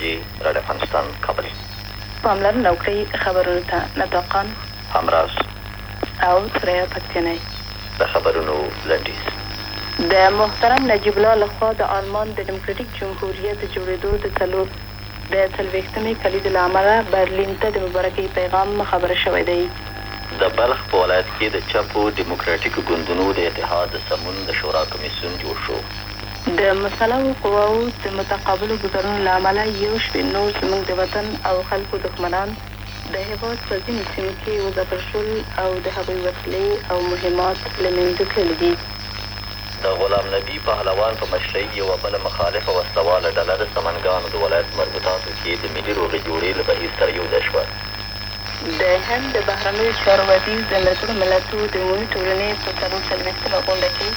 بجې، راډیو افغانستان، کابل. پاملرنه وکړئ خبرونو ته، نطاقان. همراز. او ثریا پکتیانۍ. د خبرونو لنډیز. د محترم نجیب الله له خوا د آلمان د ډیموکراټیک جمهوریت د جوړېدو د څلور د څلوېښتمې کلیزې له امله برلین ته د مبارکۍ پیغام مخابره شوی دی. د بلخ په ولایت کې د چپو ډیموکراټیکو ګوندونو د اتحاد د سمون د شورا کمېسیون جوړ شو. د مسلحو قواوو د متقابلو ګوزارونو له امله یو شمېر نور زموږ د وطن او خلکو دښمنان د هېواد په ځینو سیمو کې وځپل شول او د هغوی وسلې او مهمات له مینځه تللي دي. د غلام نبي پهلوان په مشرۍ یوه بله مخالفه وسله واله ډله د سمنګانو د ولایت په مربوطاتو کې د ملي روغې جوړې له بهیر سره یو ځای شوه. د هند د بهرنیو چارو وزیر د ملګرو ملتو د عمومي ټولنې په 44مه غونډه کې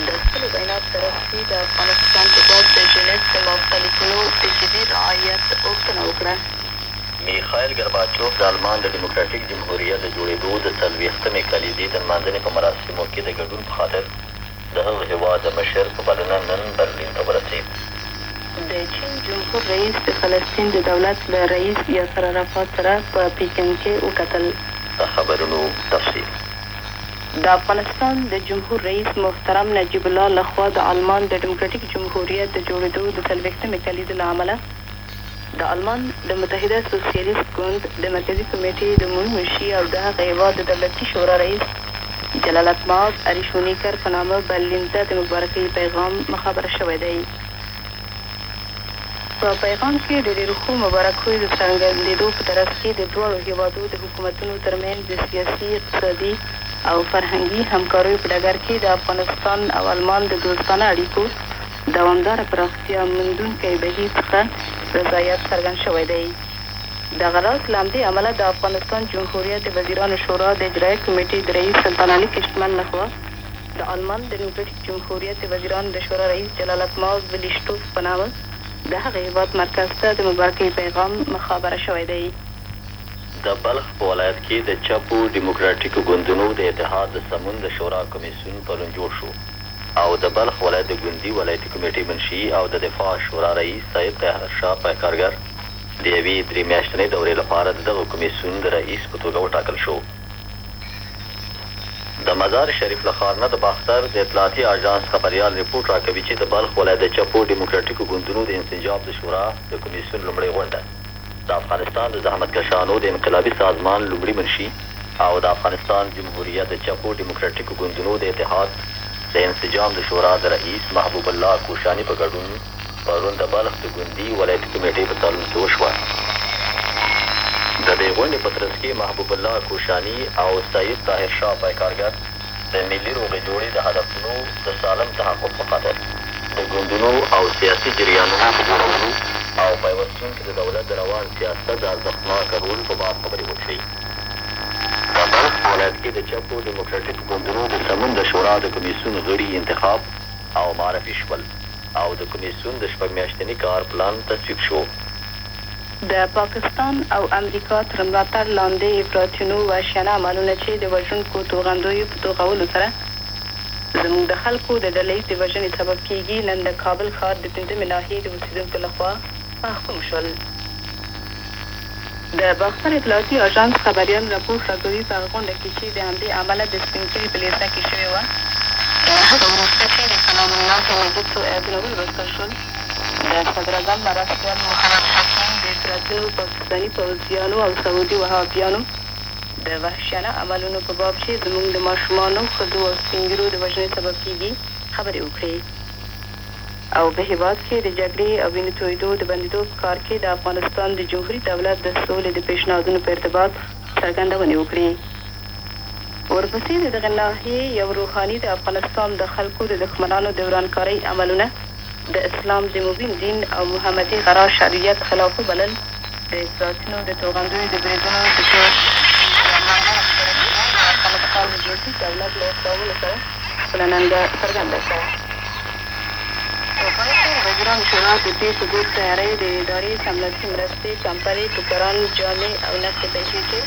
د خپلې وینا په ترڅ کې د افغانستان په باب د ژنیف د موافقه لیکونو د جدي رعایت غوښتنه وکړه. میخایل ګرباچوف د المان د ډیموکراټیک جمهوریت د جوړېدو د څلوېښتمې کلیزې د نمانځنې په مراسمو کې د ګډون په خاطر د هغه هېواد د مشر په بلنه نن برلین ته ورسېد. د چین جمهور رئیس د فلسطین د دولت له رئیس یاسر عرفات سره په پیکنګ کې وکتل. د خبرونو تفصیل. د افغانستان د جمهور رئیس محترم نجیب الله له خوا د آلمان د ډیموکراټیک جمهوریت د جوړېدو د څلوېښتمې کلیزې له امله د آلمان د متحده سوسیالیست ګوند د مرکزي کمېټې د عمومي منشي او د هغه هېواد د دولتي شورا رئیس جلالتمآب اریشونیکر په نامه برلین ته د مبارکۍ پیغام مخابره شوی دی. په پیغام کې د ډېرو ښو مبارکیو د څرګندېدو په ترڅ کې د دواړو هېوادو د حکومتونو ترمنځ د سیاسي، اقتصادي او فرهنګي همکاریو په ډګر کې د افغانستان او آلمان د دوستانه اړیکو دوامداره پراختیا موندونکی بهیر څخه رضایت څرګند شوی دی. دغه راز له همدې امله د افغانستان جمهوریت د وزیرانو شورا د اجرایه کمېټې د رئیس سلطان علي کشتمند له خوا د آلمان د ډیموکراټیک جمهوریت د وزیرانو د شورا رئیس جلالتمآب ولي شتوف په نامه د هغه هېواد مرکز ته د مبارکۍ پیغام مخابره شوی دی. د بلخ په ولایت کې د چپو ډیموکراټیکو ګوندونو د اتحاد د سمون د شورا کمېسیون پرون جوړ شو. او د بلخ ولایت د ګوندي ولایتي کمېټې منشي او د دفاع شورا رئیس سید طاهر شاه پیکارګر د یوې درې میاشتنۍ دورې لپاره د دغه کمېسیون د رئیس په توګه وټاکل شو. د مزار شریف له ښار نه د باختر د اطلاعاتي اژانس خبریال رپوټ راکوي چې د بلخ ولایت د چپو ډیموکراټیکو ګوندونو د انسجام د شورا د کمېسیون لومړۍ غونډه د افغانستان د زحمتکشانو د انقلابي سازمان لومړي منشي او د افغانستان جمهوریت د چپو ډیموکراټیکو ګوندونو د اتحاد د انسجام د شورا د رئیس محبوب الله کوشاني په ګډون پرون د بلخ د ګوندي ولایتي کمېټې په سالون کې وشوه. د دې غونډې په ترڅ کې محبوب الله کوشاني او سید طاهر شاه پیکارګر د ملي روغې جوړې د هدفونو د سالم تحقق په خاطر د ګوندونو او سیاسي جریانونو په جوړولو او پیوستون کې د دولت د روان سیاست د ارزښتناک رول په باب خبرې وکړې. د بلخ په ولایت کې د چپو ډیموکراټیکو ګوندونو د سمون د شورا د کمېسیون غړي انتخاب او معرفي شول او د کمېسیون د شپږ میاشتني کار پلان تصویب شو. د پاکستان او امریکا تر ملاتړ لاندې افراطیونو وحشیانه عملونه چې د وژونکو توغندیو په توغولو سره زموږ د خلکو د ډله ییزې وژنې سبب کېږي، نن د کابل ښار د پنځمې ناحیې د اوسېدونکو له خوا محکوم شول. د باختر اطلاعاتي اژانس خبریال رپوټ راکوي، په هغه غونډه کې چې د همدې امله د سپین کلي په لېسه کې شوې وه، له هغه وروسته چې د کلام الله مجید څو ایتونه ولوستل شول، د صدراعظم مرستیال محمد حکیم د افراطیونو، پاکستاني پوځیانو او سعودي وهابیانو د وحشیانه عملونو په باب چې زموږ د ماشومانو، ښځو او سپین ږیرو د وژنې سبب کېږي، خبرې وکړې. او په هېواد کې د جګړې او وینې تویدو د بندیدو په کار کې د افغانستان د جمهوري دولت د سولې د پېشنهادونو په ارتباط څرګندونې وکړې. ورپسې د دغې ناحیې یو روحاني د افغانستان د خلکو د دښمنانو د ورانکارۍ عملونه د اسلام د مبین دین او محمدي غرا شریعت خلاف وبلل، د افراطیونو د توغندیو د بریدونو د افغانستان د جمهوري دولت له اقدامونو سره خپله ننګه څرګنده کړه. په پای کې د وزیرانو شورا د پېښو ضد تیارۍ د ادارې سملاسي مرستې، کمپلې، ټوکران، جامې او نقدې پیسې چې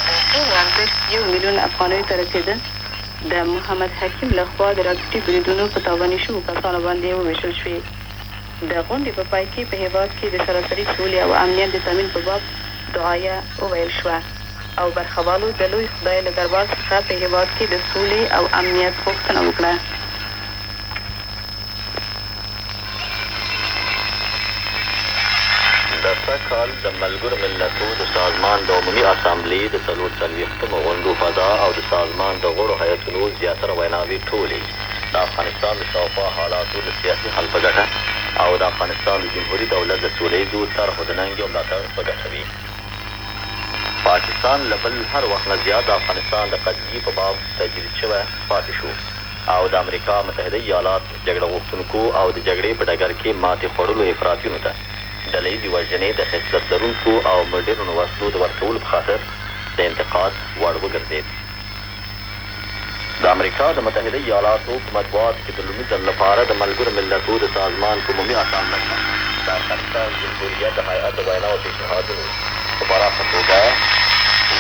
د ټولو ارزښت یو میلیون افغانیو ته رسېده، د محمد حکیم له خوا د راکټي بریدونو په تاواني شوو کسانو باندې ووېشل شوې. د غونډې په پای کې په هېواد کې د سراسري سولې او امنیت د تامین په باب دعایه وویل شوه او برخوالو د لوی خدای له دربار څخه په هېواد کې د سولې او امنیت غوښتنه وکړه. د سږ کال د ملګرو ملتو د سازمان د عمومي اسامبلې د څلورڅلوېښتمو غونډو فضا او د سازمان د غړو هیئتونو زیاتره ویناوې ټولې د افغانستان د شاوخوا حالاتو د سیاسي حل په ګټه او د افغانستان د جمهوري دولت د سوله ییزو طرحو د ننګې او ملاتړ په ګټه وې. پاکستان له بل هر وخت نه زیات د افغانستان د قضیې په باب تجرید شوی پاتې شو او د امریکا متحده ایالات جګړه غوښتونکو او د جګړې په ډګر کې ماتې خوړلو افراطیونو ته ډله ییزې وژنې د خصلت لرونکو او مډرنو وسلو د ورکولو په خاطر د انتقاد وړ وګرځېد. د امریکا د متحده ایالاتو په مطبوعاتو کې د لومړي ځل لپاره د ملګرو ملتو د سازمان په عمومي اسامبله کې د افغانستان جمهوریت د هیئت د ویناو پیشنهادونو په پراخه توګه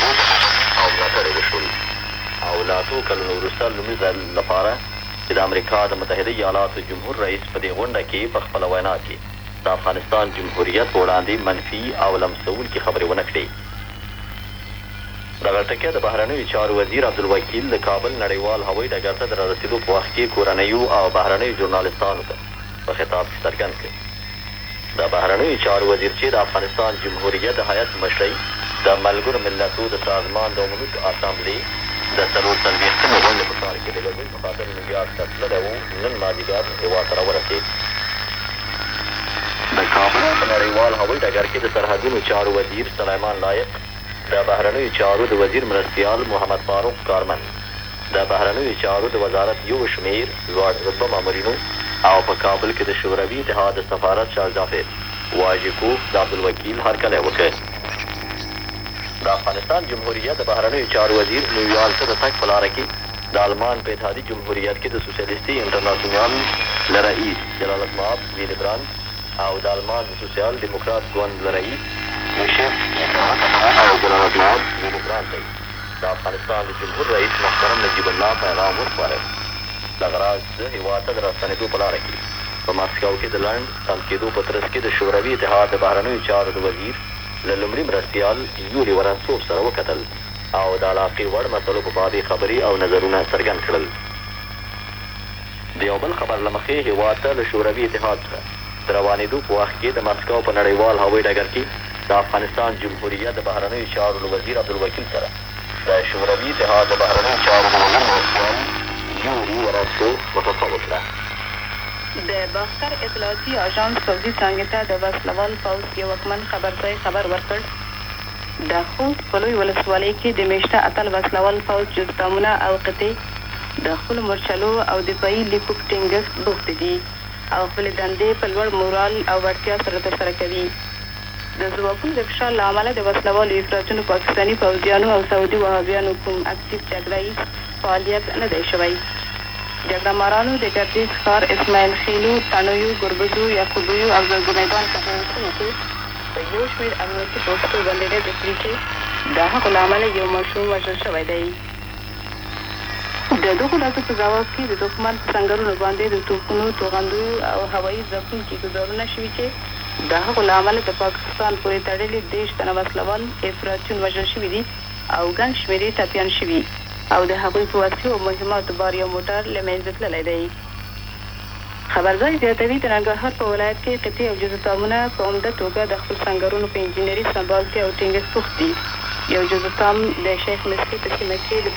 وبهېدل او ملاتړ یې وشول او له اتو کلونو وروسته لومړي ځل لپاره چې د امریکا د متحده ایالاتو جمهور رئیس په دې غونډه کې په خپله وینا کې د افغانستان جمهوریت په وړاندې منفي او لمسوونکې خبرې ونه کړې. دغه ټکی د بهرنیو چارو وزیر عبدالوکیل د کابل نړیوال هوایي ډګر ته د رارسېدو په وخت کې کورنیو او بهرنیو ژورنالستانو ته په خطاب کې څرګند کړ. د بهرنیو چارو وزیر چې د افغانستان جمهوریت د هیئت په مشرۍ د ملګرو ملتو د سازمان د عمومي اسامبلې د څلورڅلوېښتمې غونډې په ښار کې د ګډون په خاطر نیویارک ته تللی و، نن مازدیګر هېواد ته راورسېد. د کابل په نړیوال هوایي ډګر کې د سرحدونو چارو وزیر سلیمان لایق، د بهرنیو چارو د وزیر مرستیال محمد فاروق کارمند، د بهرنیو چارو د وزارت یو شمېر لوړ رتبه مامورینو او په کابل کې د شوروي اتحاد د سفارت شارژدافیر واژیکوف د عبدالوکیل هرکلی وکړ. د افغانستان جمهوریت د بهرنیو چارو وزیر نیویارک ته د تګ په لاره کې د المان په اتحادي جمهوریت کې د سوسیالیستي انټرناسیونال له رئیس جلالتمآب ویلي برانت او د المان د سوسیال دیموکرات ګوند له رئیس یوشف سره وکتل او جلالتمآب ویلي برانت ته یې د افغانستان د جمهور رئیس محترم نجیب الله پیغام وسپاره. دغه راز ده هېواد ته د راستنېدو په لاره کې په مسکو کې د لنډ تم کېدو په ترڅ کې د شوروي اتحاد د بهرنیو چارو د وزیر له لومړي مرستیال یوري ورنسوف سره وکتل او د علاقې وړ مسئلو په باب یې خبرې او نظرونه څرګند کړل. د یو بل خبر له مخې هېواد ته له شوروي اتحاد څخه د روانېدو په وخت کې د مسکو په نړیوال هوایي ډګر کې د افغانستان جمهوریت د بهرنیو چارو له وزیر عبدالوکیل سره د شوروي اتحاد د بهرنیو چارو د وزیر مرستیال یوري ورانسوف مصفه وکړه. د باختر اطلاعاتي اژانس پوځي څانګې ته د وسله وال پوځ یو واکمن خبرځای خبر ورکړ، د خوست په لوی ولسوالۍ کې د مېشته اتل وسله وال پوځ جزدامونه او قطعې د خپلو مورچلو او دفاعي لیکو په ټینګښت بوختې دي او خپلې دندې په لوړ مورال او وړتیا سره ترسره کوي. د ځواکونو د فشار له امله د وسله والو افراطیونو پاکستاني پوځیانو او سعودي وهابیانو کوم اکتیف جګړه ییز فعالیت نه دی شوی. جګړه مارانو د ګردیز ښار اسماعیل خېلو، تڼیو، ګربزو، یعقوبیو او ځاځي میدان په ځینو سیمو کې په یو شمېر امنیتي پوستو باندې ډزې کړي چې د هغو له امله یو ماشوم وژل شوی دی. د دغو ډزو په ځواب کې د دښمن په سنګرونو باندې د توپونو، توغندیو او هوایي ځپونکي ګوزارونه شوي چې د هغو له امله د پاکستان پورې تړلي 30 تنه وسله وال افراطیون وژل شوي دي او ګڼ شمېر یې ټپیان شوي او د هغوی په وسلو او مهماتو بار یو موټر له منځه تللی دی. خبرځای زیاتوي، د ننګرهار په ولایت کې قطعې او جزوتامونه په عمده توګه د خپل سنګرونو په انجینري سمبالتیا او ټینګښت بوخت دي. یو جزوتام د شیخ مصري په سیمه کې د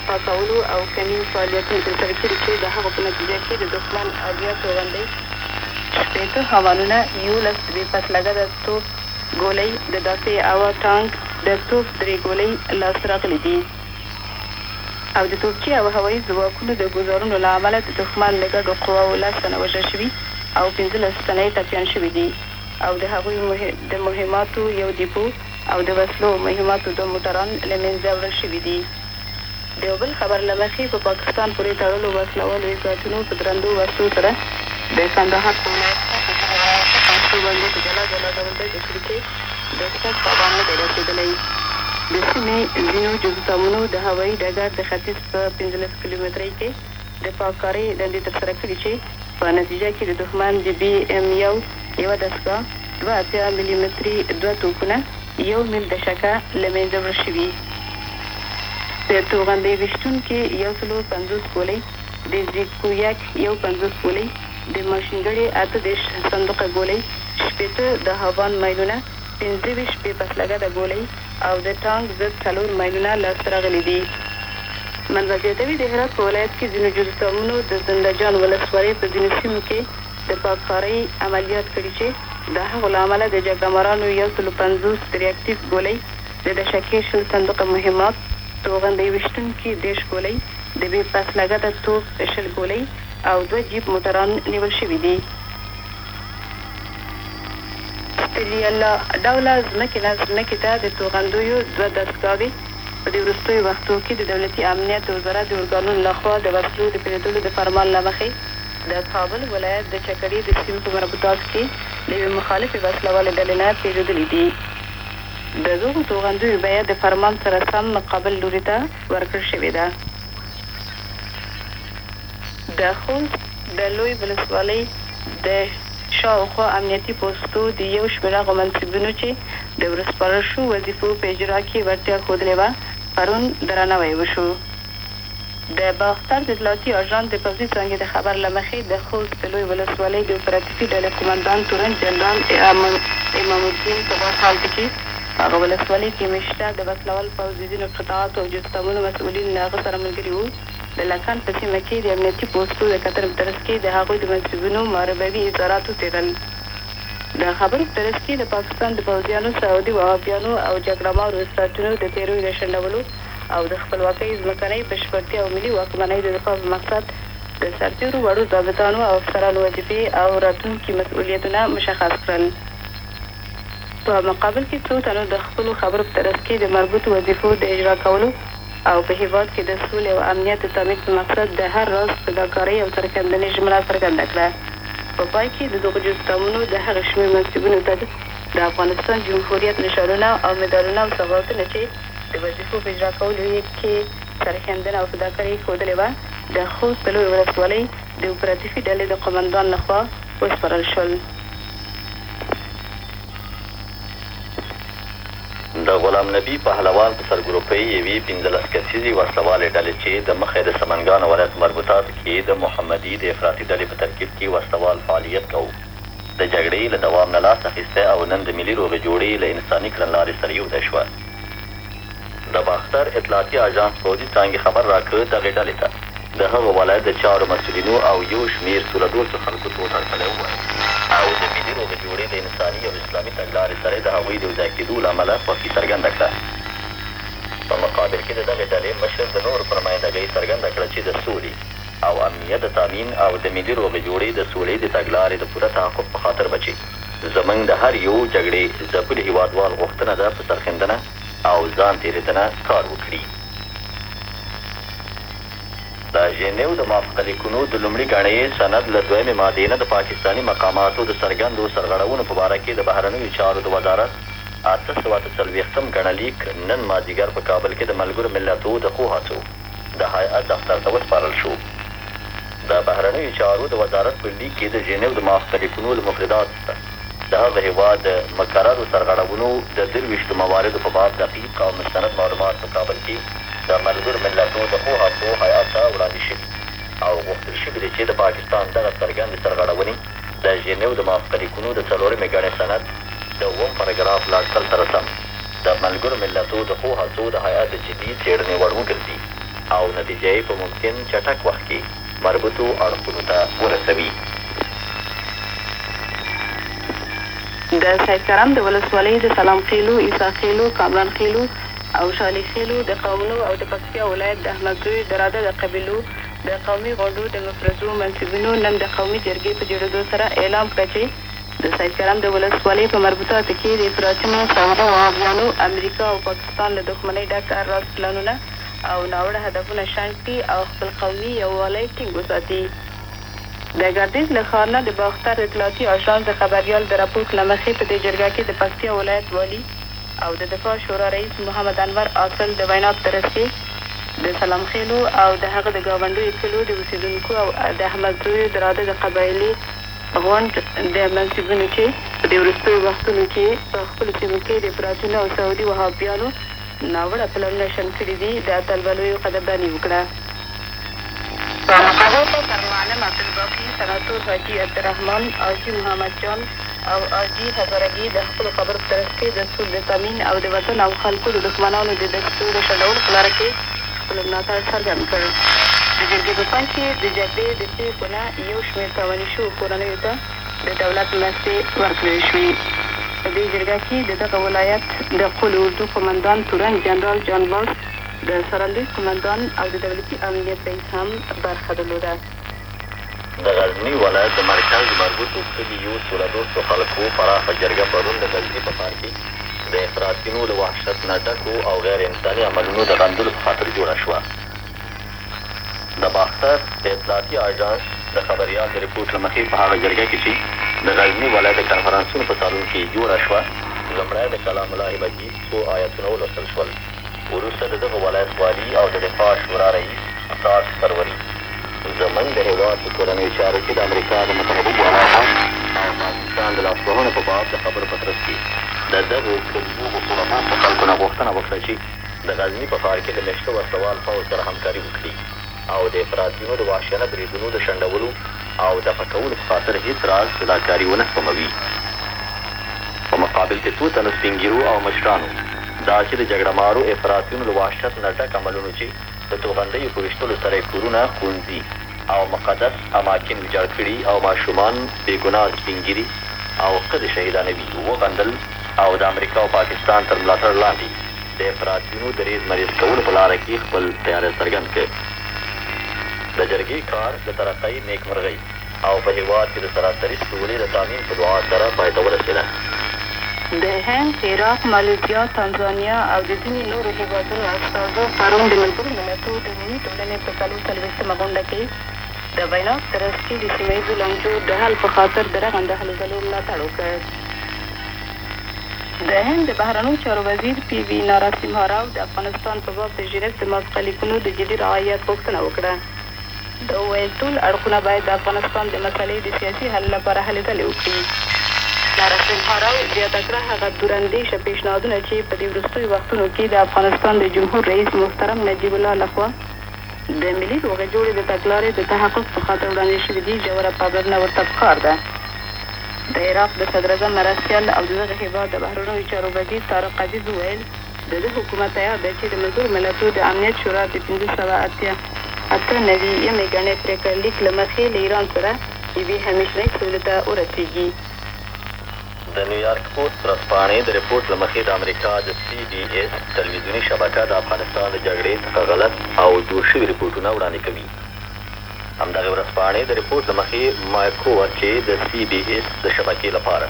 پاکولو او کمین فعالیتونه ترسره کړي چې د هغو په نتیجه کې د دښمن 70 توغندۍ، 60 هاوانونه، 11 د بې پسلګده توپ ګولۍ، د دافع هوا ټانک د توپ درې ګولۍ لاس ته راغلي دي. او د توپچي او هوایي ځواکونو د ګوزارونو له امله د دښمن له ګډو قواوو لس تنه وژل شوي او 15 تنه یې ټپیان شوي دي او د هغوی د مهماتو یو دیپو او د وسلو او مهماتو دوه موټران له مینځه وړل شوي دي. د یو بل خبر له مخې په پاکستان پورې تړلو وسله والو افراطیونو په درندو وسلو سره د کندهار په ولایت کې په ځینو امنیتي پوستو باندې په جلا جلا ډول ډزې کړي چې د څه تاوان نه دی رسېدلی. د سیمې ځینو جزوتامونو د هوایي ډګر د ختیځ په 15 کیلومترۍ کې د پاککارۍ دندې ترسره کړي چې په نتیجه کې د دښمن د بي ام یو یوه دستګاه، 82 ملي متري دوه توپونه، یو میل دشکه له منځه وړل شوي. د توغندۍ ویشتونکي 150 ګولۍ، د زیکو یک 51 ګولۍ، د ماشینګړې 38 صندوقه ګولۍ، 60 د هاوان ماینونه، 25 بې پسلګده ګولۍ او د ټانک ضد څلور ماینونه لاسته راغلي دي. منبع زیاتوي، د هرات په ولایت کې ځینو جزوتامونو د زنده جان ولسوالۍ په ځینو سیمو کې د پاککارۍ عملیات کړي چې د هغو له امله د جګړه مارانو 150 ریاکتیف ګولۍ، د دشکې 20 صندوقه مهمات، توغندۍ ویشتونکي 30 ګولۍ، د بې پسلګده توپ 20 ګولۍ او دوه جیپ موټران نیول شوي دي. ستریلا ډوله ځمکې نه ځمکې ته د توغندیو دوه دستګاوې په دې وروستیو وختو کې د دولتي امنیت د وزارت د ارګانونو له خوا د وسلو د پېرېدلو د فرمان له مخې د کابل ولایت د چکړې د سیمې په مربوطاتو کې له یوې مخالفې وسله والې ډلې نه پېرېدلي دي. د دغو توغندیو بیه د فرمان سره سم مقابل لوري ته ورکړل شوې ده. د خوست د لوی ولسوالۍ د شاوخوا امنیتي پوستو د یو شمېر هغو منسوبینو چې د ورسپارل شوو وظیفو په اجرا کې یې وړتیا ښودلې وه، پرون درناوی وشو. د باختر د اطلاعاتي اژانس د پوځي څانګې د خبر له مخې، د خوست د لوی ولسوالۍ د اپراتیفي ډلې قوماندان تورن جنرال امام الدین په داسې حال کې چې په هغه ولسوالۍ کې مېشته د وسله وال پوځ د ځینو قطعاتو او جزوتامونو مسؤلین له هغه سره ملګري وو، د لکن په سیمه کې د امنیتي پوستو د کتنې په ترڅ کې د هغوی د منسوبینو معربوي اظهارات وڅېړل. د خبرو په ترڅ کې د پاکستان د پوځیانو، سعودي وهابیانو او جګړه مارو افراطیونو د تېریو د شنډولو او د خپلواکۍ، ځمکنۍ بشپړتیا او ملي واکمنۍ د دفاع په مقصد د سرتېرو، وړو ضابطانو او افسرانو وظیفې او راتلونکي مسؤلیتونه مشخص کړل. په مقابل کې څو تنو د خپلو خبرو په ترڅ کې د مربوطو وظیفو د اجرا کولو او په هېواد کې د سولې او امنیت د تامین په مقصد د هر راز فداکارۍ او سرښندنې ژمنه څرګنده کړه. په پای کې د دغو جزوتامونو د هغه شمېر منسوبینو ته د افغانستان جمهوریت نشانونه او مډالونه او سوغاتونه چې د وظیفو په اجرا کولو یې کې سرښندنه او فداکاري ښودلې وه، د خوست د لویې ولسوالۍ د اپراتیفي ډلې د قومندان له خوا وسپارل شول. د غلام نبي پهلوان په سرګروپۍ یوې 15 کسیزې وسله والې ډلې چې د مخه یې د سمنګانو ولایت مربوطاتو کې د محمدي د افراطي ډلې په ترکیب کې وسله وال فعالیت کاوه، د جګړې له دوام نه لاس اخیستی او نن د ملي روغې جوړې له انساني کړنلارې سره یو ځای شوه. د باختر اطلاعاتي اژانس پوځي څانګې خبر راکړ، دغې ډلې ته د هغه ولايت د چارو مسؤلينو او يو شمېر سوله دوستو خلکو تود هرکلی ووايه او د ملي روغې جوړې له انساني او اسلامي تګلارې سره يې د هغوی د يوځای کېدو له امله خوښي څرګنده کړه. په مقابل کې د دغې ډلې مشر د نورو په نماينده ګۍ څرګنده کړه چې د سولې او امنيت د تامين او د ملي روغې جوړې د سولېزې تګلارې د پوره تحقق په خاطر به چې زمونږ د هر يو جګړې ځپلي هېوادوال غوښتنه ده په سرښندنه او ځان تېرېدنه کار وکړي. د ژنیو د موافقه لیکونو د لومړي ګڼې سند له دویمې مادې نه د پاکستاني مقاماتو د څرګندو سرغړونو په باره کې د بهرنیو چارو د وزارت 848 ګڼه لیک نن مازدیګر په کابل کې د ملګرو ملتو د ښو هڅو د هیئت دفتر ته وسپارل شو. د بهرنیو چارو د وزارت په لیک کې د ژنیو د موافقه لیکونو له مفرداتو څخه د هغه هېواد د مکررو سرغړونو د 23 مواردو په باب دقیق او مستند معلومات په کابل کې د ملګرو ملتو د ښو هڅو هیئت ته وړاندې شوي او غوښتل شوي دي چې د پاکستان دغه څرګندې سرغړونې د ژنیو د موافقه لیکونو د څلورمې ګڼې سند د اووم پراګراف له اټکل سره سم د ملګرو ملتو د ښو هڅو د هیئت د جدي څېړنې وړ وګرځي او نتیجه یې په ممکن چټک وخت کې مربوطو اړخونو ته ورسوي. د سید کرم د ولسوالۍ د سلام خېلو، عیسی خېلو، کامران خېلو او شالي خېلو د قومونو او د پکتیا ولایت د احمدزویو د راده د قبیلو د قومي غونډو د مفرزو منسوبینو نن د قومي جرګې په جوړېدو سره اعلام کړه چې د سید کرم د ولسوالۍ په مربوطاتو کې د افراطیونو، سعودي وهابیانو، امریکا او پاکستان له دښمنۍ ډک هر راز پلانونه او ناوړه هدفونه شنډ کړي او خپل قومي یووالی ټینګ وساتي. د ګردېز له ښار نه د باختر اطلاعاتي اژانس د خبریال د رپوټ له مخې، په دې جرګه کې د پکتیا ولایت والي او د دفاع شورا رئیس محمد انور عاقل د وینا په ترڅ کې د سلام خېلو او د هغه د ګاونډیو کلو د اوسېدونکو او د احمدزویو د راده د قبایلي غونډ د منصبونو چې په دې وروستیو وختونو کې یې په خپلو سیمو کې د افراطیونو او سعودي وهابیانو ناوړه پلانونه شنډ کړي دي، د اتلولیو قدرداني وکړه. په مقابل کې سرمعلم عبدالباقي، سناتور حاجي عبدالرحمن، حاجي محمد جان او حاجي هزارګي د خپلو خبرو په ترڅ کې د سولې د تامین او د وطن او خلکو د دښمنانو د دسیسو د شنډولو په لاره کې خپل ملاتړ څرګند کړ. د جرګې په پای کې د جګړې د پېښو نه یو شمېر تاواني شوو کورنیو ته د دولت مرستې ورکړل شوې. په دې جرګه کې د دغه ولایت د قول اردو قومندان تورن جنرال جان باز، د څارندوی قومندان او د دولتي امنیت رئیس هم برخه درلوده. د غزني ولایت د مرکز مربوطو کلیو سوله دوستو خلکو پراخه جرګه پرون د غزني په ښار کې د افراطیونو له وحشت نه ډکو او غیر انساني عملونو د غندلو په خاطر جوړه شوه. د باختر د اطلاعاتي آژانس د خبریال د رپوټ له مخې په هغه جرګه کې چې د غزني ولایت د کنفرانسونو په سالون کې جوړه شوه، لومړی د کلام الله مجید څو آیتونه ولوستل شول، وروسته د دغه ولایت والي او د دفاع شورا رئیس ساک سروري زموږ د هېواد په کورنیو چارو کې د امریکا د متحده ایالاتو او پاکستان د لاسوهنو په باب د خبرو په ترڅ کې د دغو کلیو د سوله دوستو خلکو نه غوښتنه وکړه چې د غزني په ښار کې له مېشته وسله وال پوځ سره همکاري وکړي او د افراطیونو د وحشیانه بریدونو د شنډولو او دفع کولو په خاطر هیڅ راز فداکاري ونه سپموي. په مقابل کې څو تنو سپین ږیرو او مشرانو دا چې د جګړه مارو افراطیونو له وحشت نه ډک عملونو چې د توغندیو په ویشتلو سره یې کورونه، ښونځي او مقدس اماکن ویجاړ کړي او ماشومان، بې ګناه سپین ږیري او ښځې شهیدانوي، وغندل او د امریکا او پاکستان تر ملاتړ لاندې د افراطیونو د ریز مریز کولو په لاره کې خپل تیاری څرګند کړ. د جرګې کار د ترقۍ، نیکمرغۍ او په هېواد کې د سراسري سولې د تامین په دعا سره پای ته ورسېده. د هند، عراق، مالیزیا، تانزانیا او د ځینې نورو هېوادونو استازو پرون د ملګرو ملتو د عمومي ټولنې په 44مه غونډه کې د وینا په ترڅ کې د سیمه ییزو لانجو د حل په خاطر د رغنده هلو ځلو ملاتړ وکړ. د هند د بهرنیو چارو وزیر پي وي ناراسیمها راو د افغانستان په باب د ژنیف د موافقه لیکونو د جدي رعایت غوښتنه وکړه. ده وویل، ټول اړخونه باید د افغانستان د مسئلې د سیاسي حل لپاره هلې ځلې وکړي. ناراسیمها راو زیاته کړه، هغه دوراندېشه پېشنهادونه چې په دې وروستیو وختونو کې د افغانستان د جمهور رئیس محترم نجیب الله له خوا د ملي روغې جوړې د تګلارې د تحقق په خاطر وړاندې شوي دي، ژوره پاملرنه ورته پکار ده. د عراق د صدراعظم مرستیال او د دغه هېواد د بهرنیو چارو وزیر طارق عزیز وویل، د ده حکومت تیار دی چې د ملګرو ملتو د امنیت شورا د 580 98 یمې ګڼې پرېکړه لیک له مخې له ایران سره یوې همېشنۍ سولې ته ورسېږي. د نیویارک پوسټ ورځپاڼې د رپوټ له مخې د امریکا د سي بي ایس تلویزیوني شبکه د افغانستان له جګړې څخه غلط او جوړ شوي رپوټونه وړاندې کوي. همدغې ورځپاڼې د رپوټ له مخې مایکوور چې د سي بي ایس د شبکې لپاره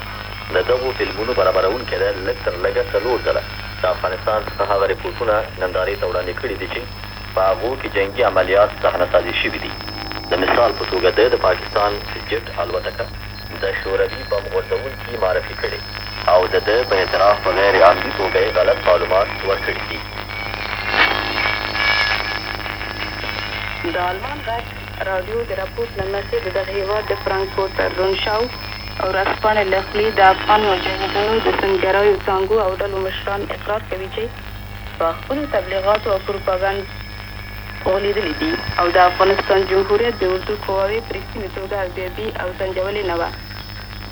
د دغو فلمونو برابروونکی دی لږ تر لږه څلور ځله د افغانستان څخه هغه رپوټونه نندارې ته وړاندې کړي دي چې په هغو کې جنګي عملیات صحنه سازي شوي دي. د مثال په توګه ده د پاکستان جټ الوتکه د شوروي بم غورځوونکي معرفي کړې او د ده په اعتراف په غیر عمدي توګه یې غلط معلومات ورکړي دي. د آلمان غږ راډیو د رپوټ له مخې د دغه هېواد د فرانکفورتر رونشاو ورځپاڼې له خولې د افغان مجاهدینو د تندګرایو څانګو او ډلو مشران اقرار کوي چې په خپلو تبلیغاتو او پروپاګند غولېدلي دي او د افغانستان جمهوریت د اردو قواوې په رښتینې توګه ارزیابي او سنجولې نه وه.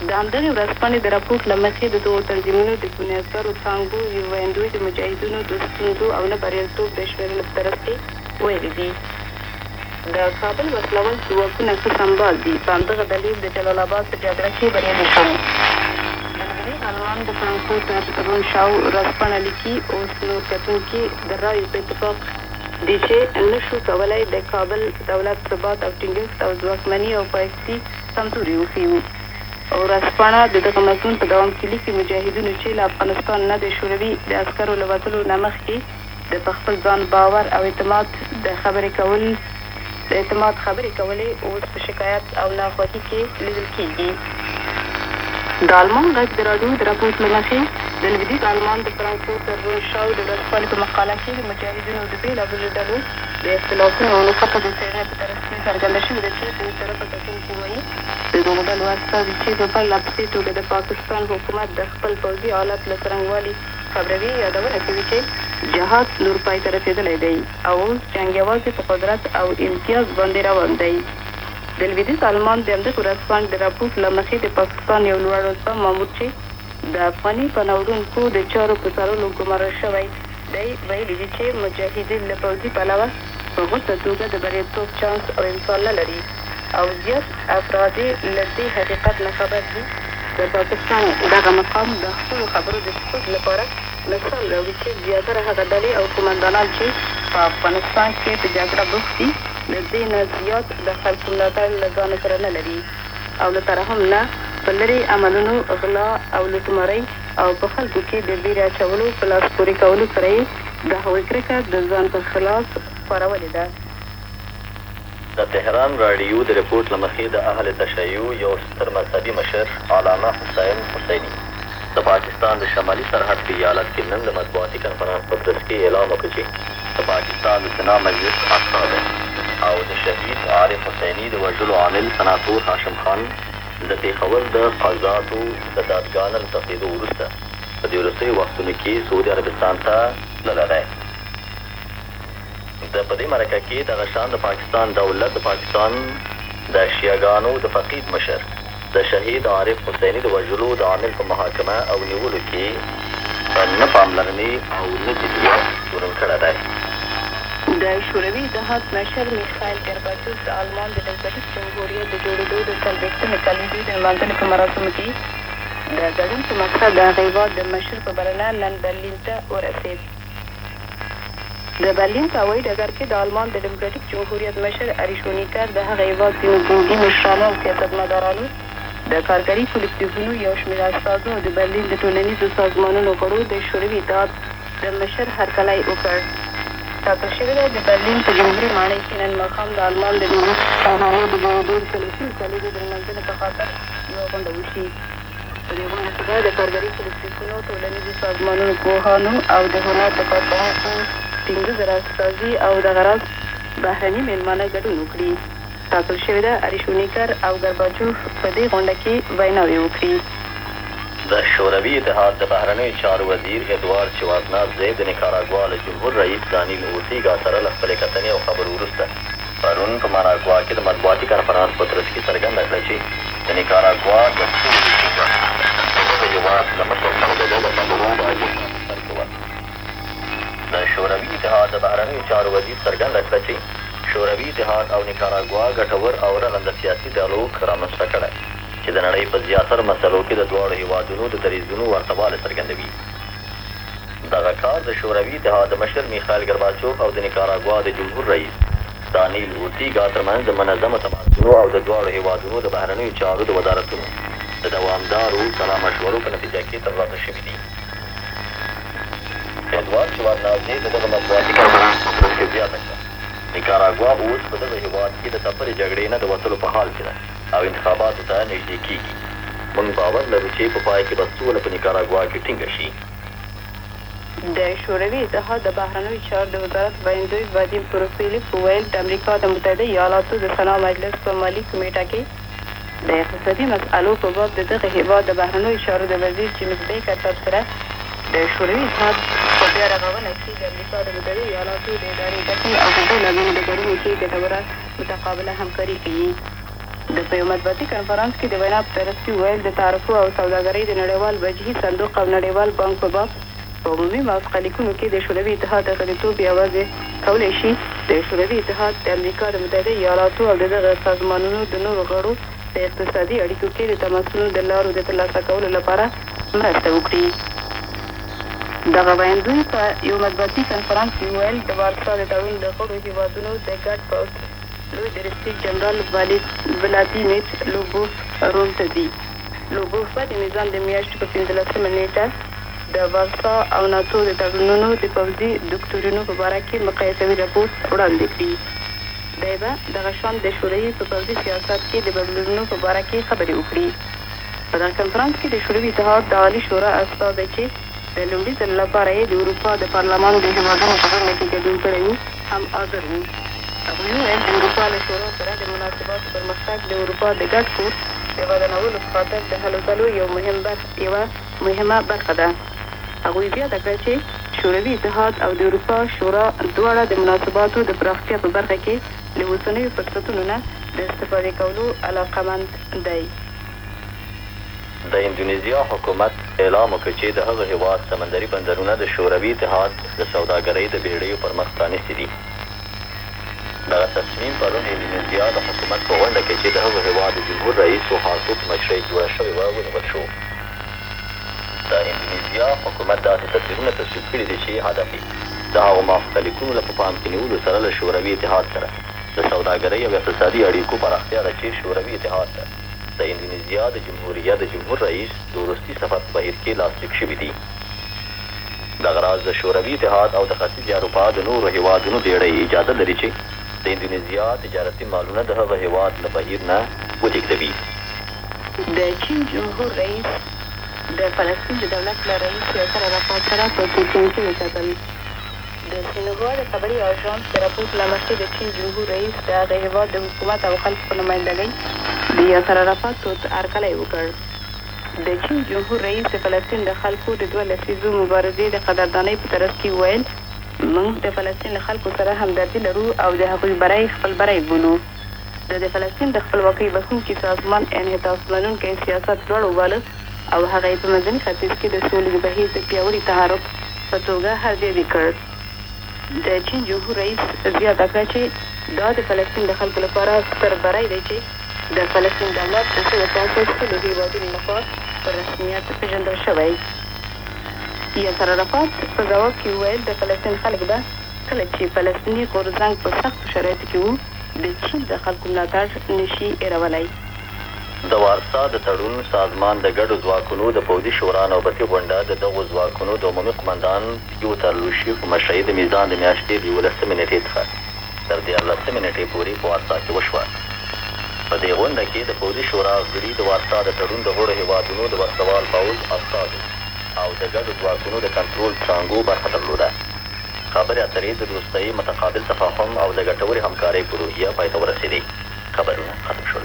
د همدغې ورځپاڼې د رپوټ له مخې د دغو تنظیمونو د بنیادګرو څانګو یو ویندوی د مجاهدینو د ستونزو او نه بریالیتوب د شمېرلو په ترڅ کې ویلي دي، د کابل وسله وال ځواکونه ښه سمبال دي، په همدغه دلیل د جلال اباد په جګړه کې بریالي شول. د لویدیځ المان د فرانکفورتر رونشاو ورځپاڼه لیکي، اوس نور کتونکي د رایو په اتفاق دي چې نه شو کولای د کابل دولت ثبات او ټینګښت او ځواکمني او پایښتي کمزوري وښیو. ورځپاڼه د دغه مضمون په دوام کې لیکي، مجاهدینو چې له افغانستان نه د شوروي د عسکرو له وتلو نه مخکې د په خپل ځان باور او اعتماد د خبرې کول د اعتماد خبرې کولې اوس په شکایت او ناخوښي کې لیدل کېږي. د آلمان غږ د راډیو د رپوټ له مخې، د لویدیځ آلمان د فرانکفورتر رونشاو د ورځپاڼې په مقاله کې د مجاهدینو د بېلابېلو ډلو د اختلافونو او نښتو د څېړنې په ترڅ کې څرګنده شوې ده چې بې طرفه کتونکي وايي، د دغو ډلو استازي چې په پرله پسې توګه د پاکستان حکومت د خپل پوځي حالت له څرنګوالي خبروي، یادونه کوي چې جهاد نور پای ته رسېدلی دی او اوس جنګ یوازې په قدرت او امتیاز باندې روان دی. د لویدیځ آلمان د همدغې ورځپاڼې د رپوټ له مخې د پاکستان یو لوړ رتبه مامور چې د افغاني پناه وړونکو د چارو په څارلو ګمارل شوی دی، ویلي دي چې مجاهدین له پوځي پلوه په غوڅه توګه د بریالیتوب چانس او امکان نه لري او زیات افراد یې له دې حقیقت نه خبر دي. د پاکستان دغه مقام د خپلو خبرو د ثبوت لپاره مثال راوړي چې زیاتره هغه ډلې او قومندانان چې په افغانستان کې په جګړه بوخت دي، له دې نه زیات د خلکو ملاتړ له ځانه سره نه لري او له ترحم نه په لرې عملونو، غلا او لوټمارۍ او په خلکو کې د وېرې اچولو په لاس پورې کولو سره یې د هغوی کرکه د ځان پر خلاف خپرولې ده. د تهران راډیو د رپوټ له مخې د اهل تشیع یو ستر مذهبي مشر علامه حسین حسیني د پاکستان د شمالي سرحد په ایالت کې نن د مطبوعاتي کنفرانس په ترڅ کې اعلام وکړ چې د پاکستان د سنا مجلس استازی او د شهید عارف حسیني د وژلو عامل سناتور هاشم خان د پېښور د قضاتو د دادګاه نه له تښتېدو وروسته په دې وروستیو وختونو کې سعودي عربستان ته تللی دی. ده په دې مرکه کې دغه شان د پاکستان دولت د پاکستان د شیعه ګانو د فقید مشر د شهید عارف حسیني د وژلو د عامل په محاکمه او نیولو کې په نه پاملرنې او نه جدیت تورن کړی دی. د شوروي اتحاد مشر میخایل ګرباچوف د آلمان د ډیموکراټیک جمهوریت د جوړېدو د څلوېښتمې کلیزې د نمانځنې په مراسمو کې د ګډون په مقصد د هغه هېواد د مشر په بلنه نن برلین ته ورسېد. د برلین په هوایي ډګر کې د آلمان د ډیموکراټیک جمهوریت مشر اري شونیکر د هغه هېواد ځینو ګوندي مشرانو او سیاستمدارانو، د کارګري کولکتیفونو یو شمېر استازو او د برلین د ټولنیزو سازمانونو غړو د شوروي اتحاد د مشر هرکلی وکړ. ټاکل شوې ده د برلین په جمهوري ماڼۍ کې نن ماښام د آلمان د جمهوري د جوړېدو د څلوېښتمې کلیزې د لمانځنې په خاطر یوه غونډه وشي. په دې غونډه کې به د کارګري کولکتیفونو، ټولنیزو سازمانونو پوهانو او د هنر د کارکوونکو 5000 استازي او دغه راز بهرني مېلمانه ګډون وکړي. ټاکل شوې ده اریشونیکر او ګرباچوف په دې غونډه کې ویناوې وکړي. د شوروي اتحاد د بهرنیو چارو وزیر ادوارد شواردنادزې د نیکاراګوا له جمهور رئیس دانیل اورتیګا سره له خپلې کتنې او خبرو وروسته پرون په ماناګوا کې د مطبوعاتي کنفرانس په ترڅ کې څرګنده کړه چې د نیکاراګوا د سولې ټینګښت د دغه هېواد له مشر سره د ده د خبرو د اجنډا په سر کې وه. د شوروي اتحاد د بهرنیو چارو وزیر څرګنده کړه چې شوروي اتحاد او نیکاراګوا ګټور او رغنده سیاسي ډیالوګ رامنځته کړی چې د نړۍ په زیاترو مسئلو کې د دواړو هېوادونو د دریځونو ورته والی څرګندوي. دغه کار د شوروي اتحاد د مشر میخایل ګرباچوف او د نیکاراګوا د جمهور رئیس دانیل اورتیګا ترمنځ د منظمو تماسونو او د دواړو هېوادونو د بهرنیو چارو د وزارتونو د دوامدارو سلا مشورو په نتیجه کې ترلاسه شوي دي. ادوارد شواردنادزې د دغه مطبوعاتي کنفرانس په ترڅ کې زیاته کړه، نیکاراګوا اوس په دغه هېواد کې د تپلې جګړې نه د وتلو په حال کې ده او انتخاباتو ته نژدې کېږي. موږ باور لرو چې په پای کې به سوله په نیکاراګوا کې ټینګه شي. د شوروي اتحاد د بهرنیو چارو د وزارت ویندوی وادیم پروفیلیف وویل، د امریکا د متحده ایالاتو د سنا مجلس په مالي کمېټه کې د اقتصادي مسئلو په باب د دغه هېواد د بهرنیو چارو د وزیر جیمز بیکر تبصره د شوروي اتحاد په بیا رغونه کې د امریکا د متحده ایالاتو د ادارې ګټې او په بېلابېلو ډګرونو کې ګټوره متقابله همکاري ښيي. ده په یو مطبوعاتي کنفرانس کې د وینا په ترڅ کې وویل، د تعرفو او سوداګرۍ د نړیوال وجهي صندوق او نړیوال بانک په باب په عمومي موافقه لیکونو کې د شوروي اتحاد غړیتوب یوازې کولی شي د شوروي اتحاد، د امریکا د متحده ایالاتو او د دغه سازمانونو د نورو غړو په اقتصادي اړیکو کې د تماسونو د لارو د ترلاسه کولو لپاره مرسته وکړي. دغه ویندوی په یو مطبوعاتي کنفرانس کې وویل، د وارسا د تړون د غړو هېوادونو د ګډ پوځ لوی درستیز جنرال ولادیمیر لوبوف روم ته ځي. لوبوف به د میزان د میاشتې په پنځلسمه نېټه د وارسا او ناتو د تړونونو د پوځي دوکتورینو په باره کې مقایسوي رپوټ وړاندې کړي. دی به دغه شان د شوروي په پوځي سیاست کې د بدلونونو په باره کې خبرې وکړي. په دغه کنفرانس کې د شوروي اتحاد د عالي شورا استازی چې د لومړي ځل لپاره یې د اروپا د پارلمان د هېوادونو په غونډه کې ګډون کړی و، هم حاضر وو. هغوی وویل، د اروپا له شورا سره د مناسباتو پرمختګ د اروپا د ګډ کور د ودانولو په خاطر د هلو ځلو یو مهم یوه مهمه برخه ده. هغوی زیاته کړه چې شوروي اتحاد او د اروپا شورا دواړه د مناسباتو د پراختیا په برخه کې له اوسنیو فرصتونو نه د استفادې کولو علاقمند دی. د اندونیزیا حکومت اعلام وکړ چې د هغه هېواد سمندري بندرونه د شوروي اتحاد د سوداګرۍ د بېړیو پر مخ پرانیستي دي. دغه تصمیم پرون د اندونیزیا د حکومت په غونډه کې چې د هغه هېواد د جمهور رئیس سوهارتو په مشرۍ جوړه شوې وه، ونیول شو. د اندونیزیا حکومت داسې تدبیرونه تصویب کړي دي چې هدف یې د هغو موافقه لیکونو له په پام کې نیولو سره له شوروي اتحاد سره د سوداګرۍ او اقتصادي اړیکو پراختیا ده چې شوروي اتحاد ته د اندونیزیا د جمهوریت د جمهور رئیس د وروستي سفر په بهیر کې لاسلیک شوي دي. دغه راز د شوروي اتحاد او د ختیځې اروپا د نورو هېوادونو بېړۍ اجازه لري چې د اندونیزیا تجارتي مالونه د هغه هېواد له بهیر نه ولېږدوي. د چین جمهور رئیس د فلسطین د دولت له رئیس یاسر عرفات سره په پیکینګ کې وکتل. د سینهوا د خبري آژانس د رپوټ له مخې د چین جمهور رئیس د هغه هېواد د حکومت او خلکو په نمایندګۍ د یاسر عرفات تود هرکلی وکړ. د چین جمهور رئیس د فلسطین د خلکو د دوه لسیزو مبارزې د قدردانۍ په ترڅ کې وویل، موږ د فلسطین له خلکو سره همدردي لرو او د هغوی بری خپل بری بولو. ده د فلسطین د خپلواکۍ بښونکي سازمان انعطاف منونکی سیاست لوړ وباله او هغه یې په منځني ختیځ کې د سولې د بهیر د پیاوړي تحرک په توګه ارزیابي کړ. د چین جمهور رئیس زیاته کړه چې دا د فلسطین د خلکو لپاره ستر بری دی چې د فلسطین دولت د څه د پاسه سلو هېوادونو له خوا په رسمیت پېژندل شوی. یاسر عرفات په ځواب کې وویل، د فلسطین خلک به کله چې فلسطیني غورځنګ په سختو شرایطو کې وو، د چین د خلکو ملاتړ نه شي هېرولای. د وارسا د تړون سازمان د ګډو ځواکونو د پوځي شورا نوبتي غونډه د دغو ځواکونو د عمومي قومندان پیوتر لوشي په مشرۍ د میزان د میاشتې له یولسمې نېټې څخه تر دیارلسمې نېټې پورې په وارسا کې وشوه. په دې غونډه کې د پوځي شورا غړي، د وارسا د تړون د غړو هېوادونو د وسله وال پوځ استازو او د ګډو ځواکونو د کنترول څانګو برخه درلوده. خبرې اترې د دوستۍ، متقابل تفاهم او د ګټورې همکارۍ په روحیه پای ته ورسېدې. خبرونه ختم شول.